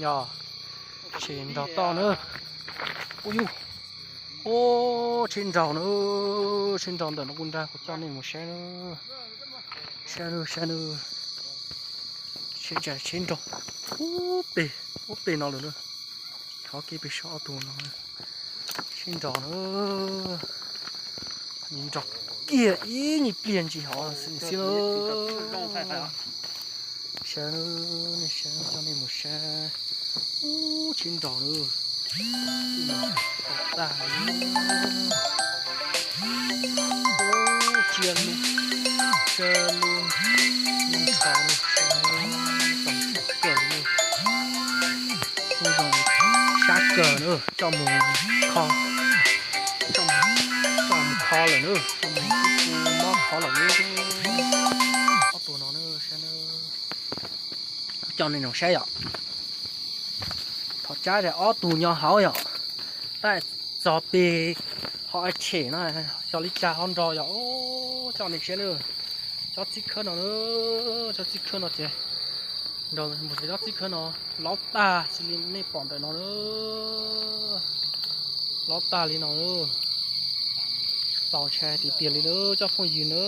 Yog, tsheb nrog toj na. Ub yus, ub, tsheb nraug na, tsheb nraug ntawm no kuv nrog kuv coj nej mus saib na. Saib na, saib na. Tsheb, tsheb nraug ub pem, ub pem no lawm na. Thov kiag pem saum ob tug no. Tsheb nraug na, nws nrog kiag ib nyuag pliag ntsis hov xwb na. Saib, nej saib, coj nej mus saib. Ub, tsheb nraug na. Tag, ub, cia lub, cia lub, lub ntsho na, txaus ntshai kawg li. Lub zoo sab kawg na, coj mus kho, coj mus kho lawm na, coj mus mob kho lawm na. Ob tug no na, saib na, coj nej mus saib yom. Thov tsaib tias ob tug nyob hauv yom, tab txog pem hov tshem no, xyov li cas ho nrog yom. Coj nej saib na, tsob txib khawb no na, tsob txib khawb no ces nrog mus saib tsob txib khawb no, laub tag xws li nej pom ntawm no na, laub tag li no na. Txaus ntshai tiag tiag li na cov phooj ywg na.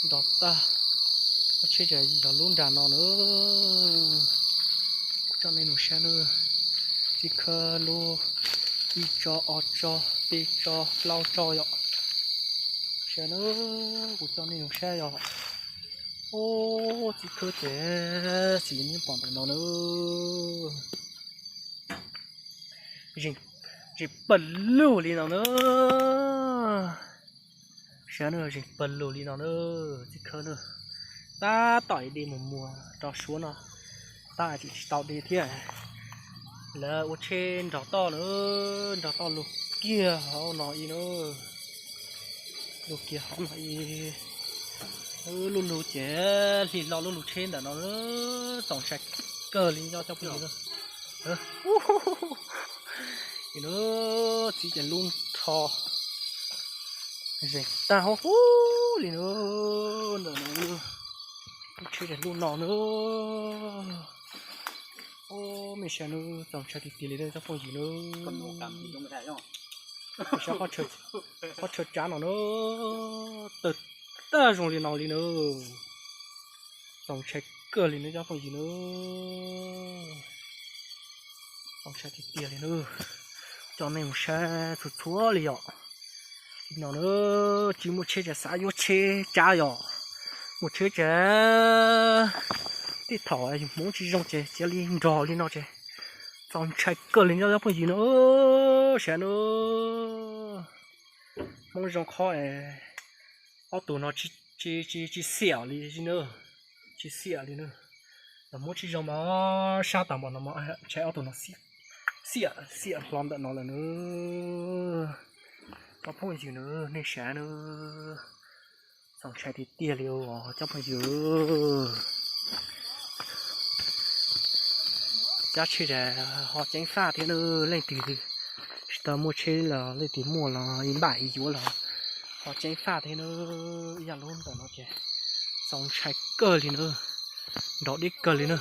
Nrog tag, lub tsheb ces yog lub nram no na. Kuv coj nej mus saib na, txib khawb lub ib tso, ob tso, peb tso, plaub tso yom. Saib na, kuv coj nej mus saib yom. Ub, txib khawb ces xws li nej pom ntawm no na. Zeeg, zeeg pawg lug li no na. Saib na, zeeg pawg lug li no na, txib khawb na. Tab tom ib de mus muag rau suav no, tab tsis, tsis tau de thiab. Lawv ua tsheb nrog toj na, nrog toj luag kiag hauv no ib na. Luag kiag hauv no ib. Lub lug ces hli hlo lub lug tsheb ntawm no, txaus ntshai kawg li nyob cov phooj ywg na. Txib ces lub nrho zeeg tag huv huv li na. Ntawm no lub tsheb ces lub no na. Ub, mej saib na, txaus ntshai tiag tiag li na cov phooj ywg na. Saib qhov chaw tsav no na, tawg tag zoo li no li na. Txaus ntshai kawg li na cov phooj ywg na. Txaus ntshai tiag tiag li na. Coj nej mus saib txhua txhua li yom. Li no na, tsis muaj tsheb ces xav yuav tsheb tsav yom. Muaj tsheb ces tej thaum yus hmoov tsis zoo ces cia li nrog li no ces txaus ntshai kawg li nyob cov phooj ywg na. Saib na, hmoov zoo qhov es ob tug no tsis, tsis, tsis xiam li na, tsis xiam li na. Los hmoov tsis zoo mas sab tag npaum no mas ntshai ob tug no xiam, xiam hlo ntawm no lawm na. Cov phooj ywg na, nej saib na, txaus ntshai tiag tiag li os cov phooj ywg. Cab tsheb ces ho ceev faj thiab na, leej twg tsis tau muaj tsheb los leej twg muaj los ib npaj ib yuav los ho ceev faj thiab na. Ib yam lub ntawm no ces txaus ntshai kawg li na, nrog deb kawg li na,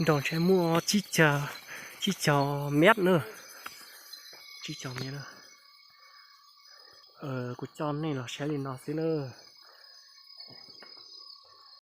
nrog ntshai muaj tsib caug, tsib caug mev na, tsib caug mev na. Kuv coj nej los saib li no xwb na.